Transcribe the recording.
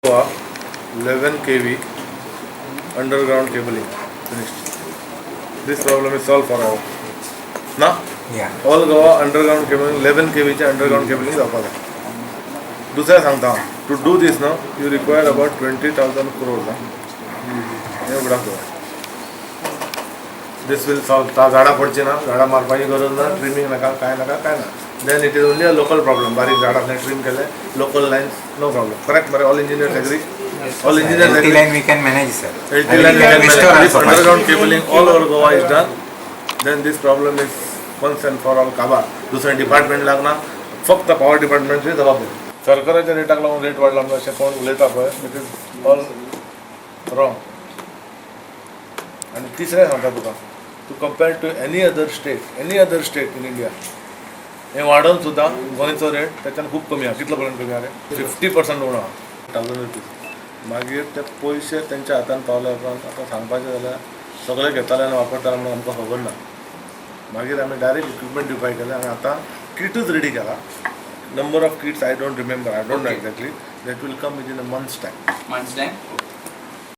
Goa 11 kV underground cabling finished. This problem is solved for all. ना? All Goa underground cabling, 11 केवीचे underground cabling जावपाक जाय. दुसरें सांगता, two do दीस न्हू, you require about 20,000 crore. हें उगडास दवर. This will solve. झाडां पडची ना, झाडां मारपाची गरज ना, ट्रिमींग नाका, कांय नाका, कांय ना. Then it is only a local problem. बारीक झाड असलें ट्रीम केलें, local lines, no problem. Correct मरे? All engineers agree? All engineers LT agree? Line we can manage, sir. LT line we can Restore manage. If also. Underground cabling all over Goa is done, then this problem is once and for all काबार. दुसरें department लागना, फक्त power डिपार्टमेंटची जबाबदारी. सरकाराच्या रेटाक लागून rate वाडला म्हणून अशें कोण उलयता पळय, it is all wrong. आनी तिसरें सांगता तुका, to compare to any other state, any other state in India, हें वाडोवन सुद्दां गोंयचो रेट त्याच्यान खूब कमी आहा. कितलो पर्यंत कमी आहा रे? 50% उणो आहा, 1000 रुपीज. मागीर ते पयशे तेंच्या हातान पावल्या उपरांत, आतां सांगपाचें जाल्यार, सगळे घेताले आनी वापरताले म्हणून आमकां खबर ना. मागीर आमी डायरेक्ट इक्विपमेंट दिवपाक केलें आनी आतां किटूच रेडी केला. Number of kits I don't remember, I don't know exactly. That will come within a month's time. Month's time.